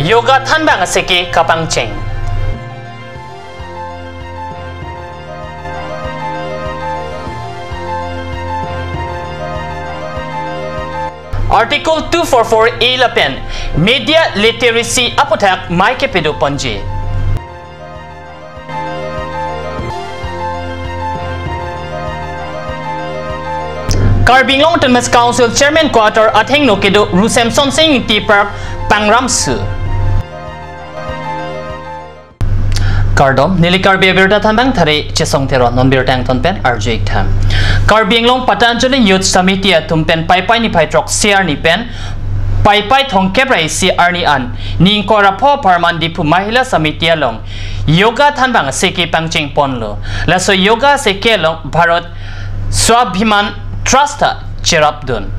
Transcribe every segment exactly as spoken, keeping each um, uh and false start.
Yoga thanbang aseke kapangcheng. Article two four four A lapen media literacy aputhak mei kepedo ponji. Karbi Anglong Autonomous Council Chairman Quarter athengno kedo Ru Semsonsing Ingti Park pangramsu. Kardom, neli Karbi Abirta thanbang thare Chesong Teron, non birta angthon pen arju ik tha. Karbi Anglong Patanjali Youth Samiti atum pen Paipai niphai throksi arni pen Paipai thomkep ra isi arni an, ning kora pho apharman Diphu Mahila Samiti along Yoga thanbang aseke pangcheng ponlo. Laso Yoga aseke along Bharat Swabhiman Trust ta cherapdun.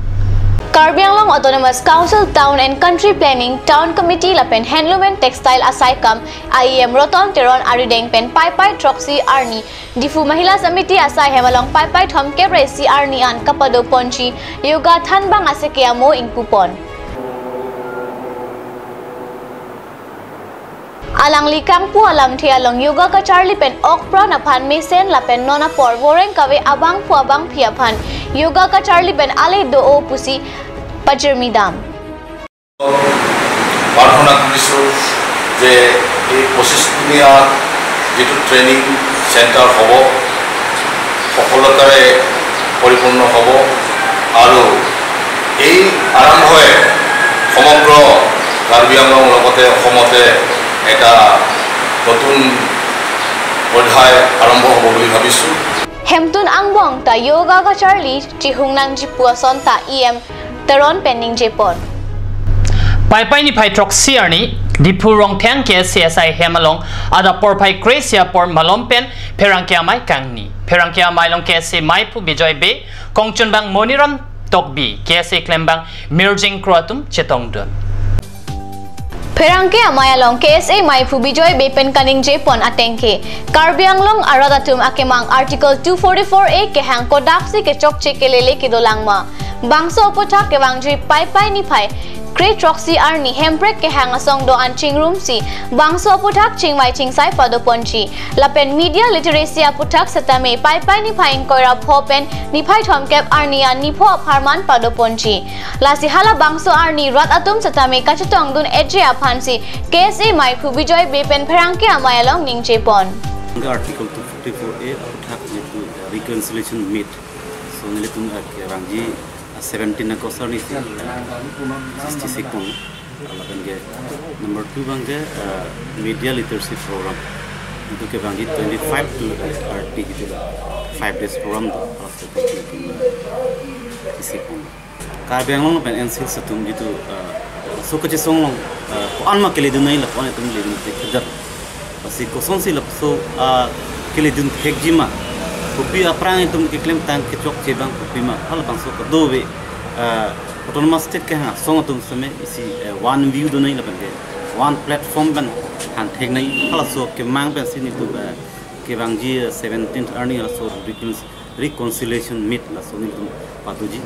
Karbi Anglong Autonomous Council Town and Country Planning, Town Committee lapen Handloom and Textile asaikam, I E M Roton Teron arideng pen Paipai throksi arni, Diphu Mahila Samiti asai hem along Paipai thomkep ra isi arni an kapado ponji Yoga thanbang aseke amo ingpu pon. Alangli kangpu alamthe along Yoga kacharli pen okpran aphan mesen lapen non apor voreng kave abangphu abangphi aphan Yoga kacharli pen ale do-o pusi pajirmi dam. প্ৰাৰ্থনা কৰিছোঁ যে এই পঁচিছ দিনীয়া যিটো training centre হ'ব, সফলতাৰে পৰিপূৰ্ণ হ'ব আৰু এই আৰম্ভই সমগ্ৰ কাৰ্বি আংলং লগতে অসমতে এটা নতুন অধ্যায় আৰম্ভ হ'ব বুলি ভাবিছোঁ। Hemtun angbong ta Yoga kacharli chihung nangji pu ason ta E M Teron pen ningje pon. Paipai niphai throksi arni, Diphu Rongtheng K S A asai hem along adap porphai kre-isi apor malom pen pherangke amei kangni. Pherangke amei along K S A meiphu Bijoy Bey, kongchunbang Moniram Tokbi, K S A klembang Mirjeng Kro atum chetongdun. Pherangke amei along K S A meiphu Bijoy Bey pen kaningje pon ateng ke, Karbi Anglong arat atum akemang Article two forty-four A kehang kodaksi kechokche kelele kedolang ma. Bangso aputhak kevangji Paipai niphai kre throksi arni Hemprek kehang asong do-an chingrumsi bangso aputhak chingvai chingsai pado ponji. Lapen media literacy aputhak setame Paipai niphai ingkoi ra pho pen niphai thomkep arni an nipho apharman pado ponji. Lasi halabangso arni rat atum setame kachetongdun-eje aphansi K S A meiphu Bijoy Bey pen pherangke amei along ningje pon. Article two forty-four A aputhak nelitum, uh, reconciliation meet. So nelitum, uh, kevangji, uh, seventeen August arni si, uh, sixty second. Lapen ke number two abang ke, uh, media literacy program. Itu kevangji twenty-five to, uh, thirty gitu lah. Five days program do. Kalau seperti itu, uh, isi pun. Karbi Anglong pen N C Hills atum gitu, uh, so kachesong along, uh, ko-an ma keledun nangji la, ko-an atum keledun thekthedet. Lasi kosonsi laso, ah, keledun thekji ma. Kopi aphrang itum keklemtang kechokche abang kopi ma. Halabangso kadokave, ah, autonomous state kehang asong atum setame isi, eh, one view do nangji lapen ke one platform pen hang thek nangji. Halaso kemang pensi nelitum, eh, kevangji, eh, seventeenth arni halaso reconciliation reconciliation meet laso nelitum padoji.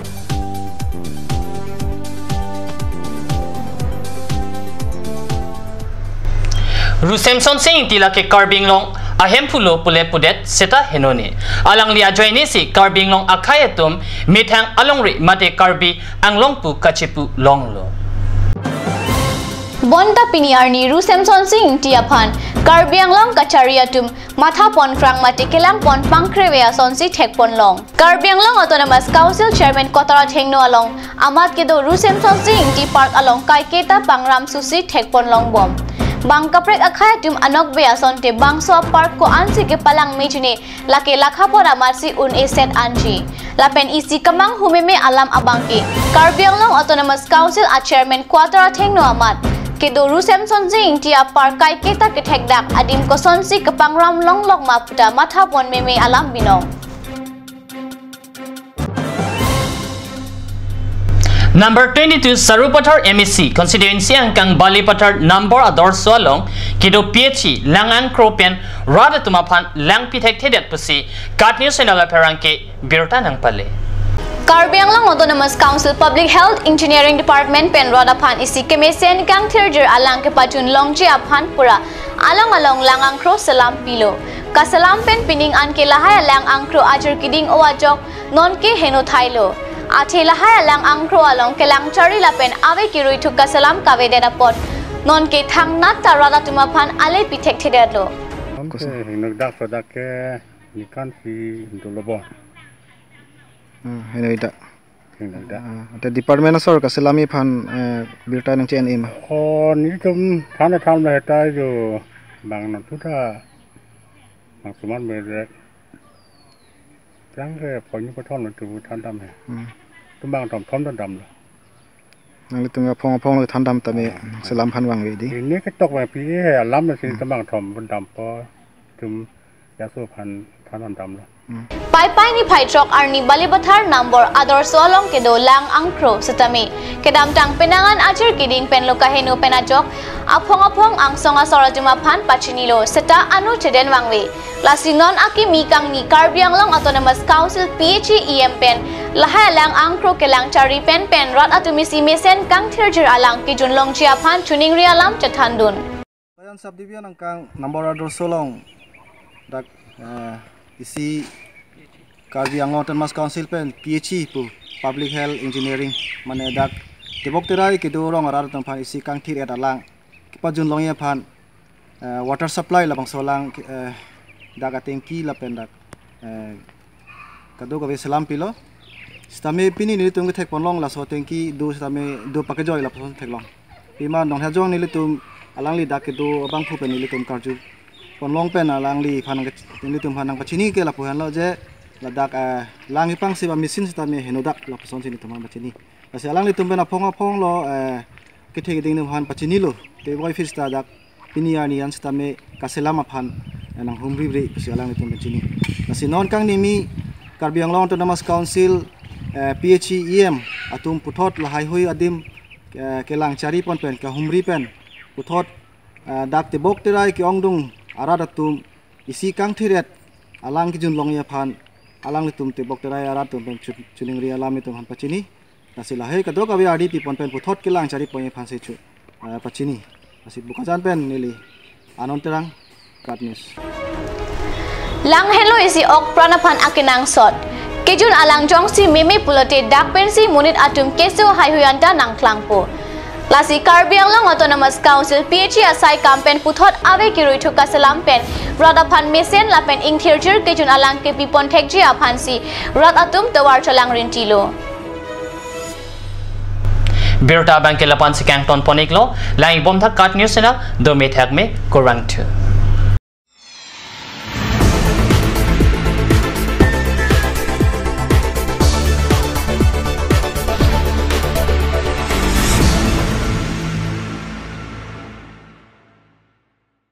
Ru Semsonsing Ingti lake Karbi Anglong ahemphu lo pule pudet seta henone. Alangli ajoinesi Karbi Anglong akhei atum methang alongri mate Karbi Anglong pu kachepu longlo. Bonta pini arni Ru Semsonsing Ingti aphan Karbi Anglong kachari atum matha pon phrang mate kelang pon pangkreve asonsi thek pon long. Karbi Anglong Autonomous Council Chairman Kotar athengno along amat kedo Ru Semsonsing Ingti Park along kaiketa pangram susi thek pon long bom. Bang kaprek akhei atum anokbe asonte bangso park ko-ansi kepalang mejine lake lakha pon amatsi un-e set anji. Lapen isi kemanghu meme alam abangke Karbi Anglong Autonomous Council a Chairman Kotar athengno amat kedo Ru Semsonsing Ingti a park kaiketa kethekdak adim kosonsi kepangram longlok ma puta matha pon meme alam binong. Number twenty-two Sarupathar M A C constituency angkang Balipathar Nambor Adorsho along kedo P H E lang angkro pen rat atum aphan lang pithekthedet pusi KAT News Channel apherangke birta nangpale. Karbi Anglong Autonomous Council Public Health Engineering Department pen rot aphan isi kemesen kangthirjir alang kepajun longji aphan pura along along lang angkro selam pilo. Kaselam pen pining an ke lahai alang angkro ajir keding o ajok non ke heno thailo. Athe lahai alang angkro along kelang chari lapen ave kirui thuk kaselam kavedet apot non ke thangnat ta rat atum aphan ale pithekthedetlo. Hingno dak so dak ke nikan si dolo bo. Hmm, hingno dak. Hingno dak. Ah, ante department asor kaselam aphan, eh, birta nang chen ima. Oh, nelitum than than la heta jo bang non tuta bang suman me. Yang ke poin ko thon tu than dam he. Hmm. Tum bang thom thom dam lo. Nanglitum aphong aphong lo than dam tame selam aphan vangve di. Ini ketok bang pi he alam lo sini tum bang thom dam po tum ya so aphan than dam lo. Hmm. Paipai niphai throk arni Balipathar number Adarsho along kedo lang angkro setame kedamtang penang an ajir keding pen lo kaheno pen ajok aphong aphong angsong asor atum aphan pachinilo seta ano chedeng vangve. Lasi non akimi kangni Karbi Anglong Autonomous Council P H E E M pen lahai alang angkro kelang chari pen pen rat atum isi mesen kangthirjir alang kejun longji aphan choningri alam chethandun. Bayan Subdivision angkang number Adarsho along dak, eh, isi Karbi Anglong Autonomous Council pen P H E pu Public Health Engineering mane dak tebok terai kedo rong arat atum aphan isi kangthir-et alang kepajun longji aphan, eh, water supply labangso alang, eh, dak atengki lapen dak, eh, kadokave selam pilo. Setame pini nelitum kethek ponlong laso atengki do setame do pakejoi lapuson theklong. Pima nong hajong nelitum alangli dak kedo abangphu pen nelitum karju ponlong pen alangliphan nang ke-, nelitum aphan nangpachini ke lapu henlo je ladak, eh, lang ipang si ba machine setame henodak lapuson si nelitum aphan pachini. Lasi alanglitum pen aphong aphong lo, eh, kethe keding atum aphan pachinilo. Te boy fis ta dak pini arni an setame kaselam aphan, eh, nanghumri bre pusi alanglitum pachini. Lasi non kangnimi Karbi Anglong Autonomous Council, eh, P H E E M atum puthot lahaihui adim, eh, kelang chari pon pen kahumri pen puthot, eh, dak tebok terai ke-ongdung arat atum isi kangthir-et alang kejun longji aphan alanglitum tebok terai arat atum pen chu-, choningri alam itum aphan pachini. Lasi lahai kadokave ardi pipon pen puthot kelang chari ponji aphan si chu, eh, pachini. Lasi Bokajan pen neli Anon Terang, KAT News. Lang helo isi ok pran aphan akenangsot. Kejun alang jongsi meme pulote dak pensi monit atum keso haihui anta nangklangpo. Lasi Karbi Anglong Autonomous Council P H E asai kam pen puthot ave kirui thuk kaselam pen rat aphan mesen lapen ingthirjir kejun alang kepi pon thekji aphansi rat atum tovar cholang rintilo. Birta abang ke lapu-an si kangton pon-iklo, lang-ik bom tha KAT News channel, dome thakme, kurvangthu.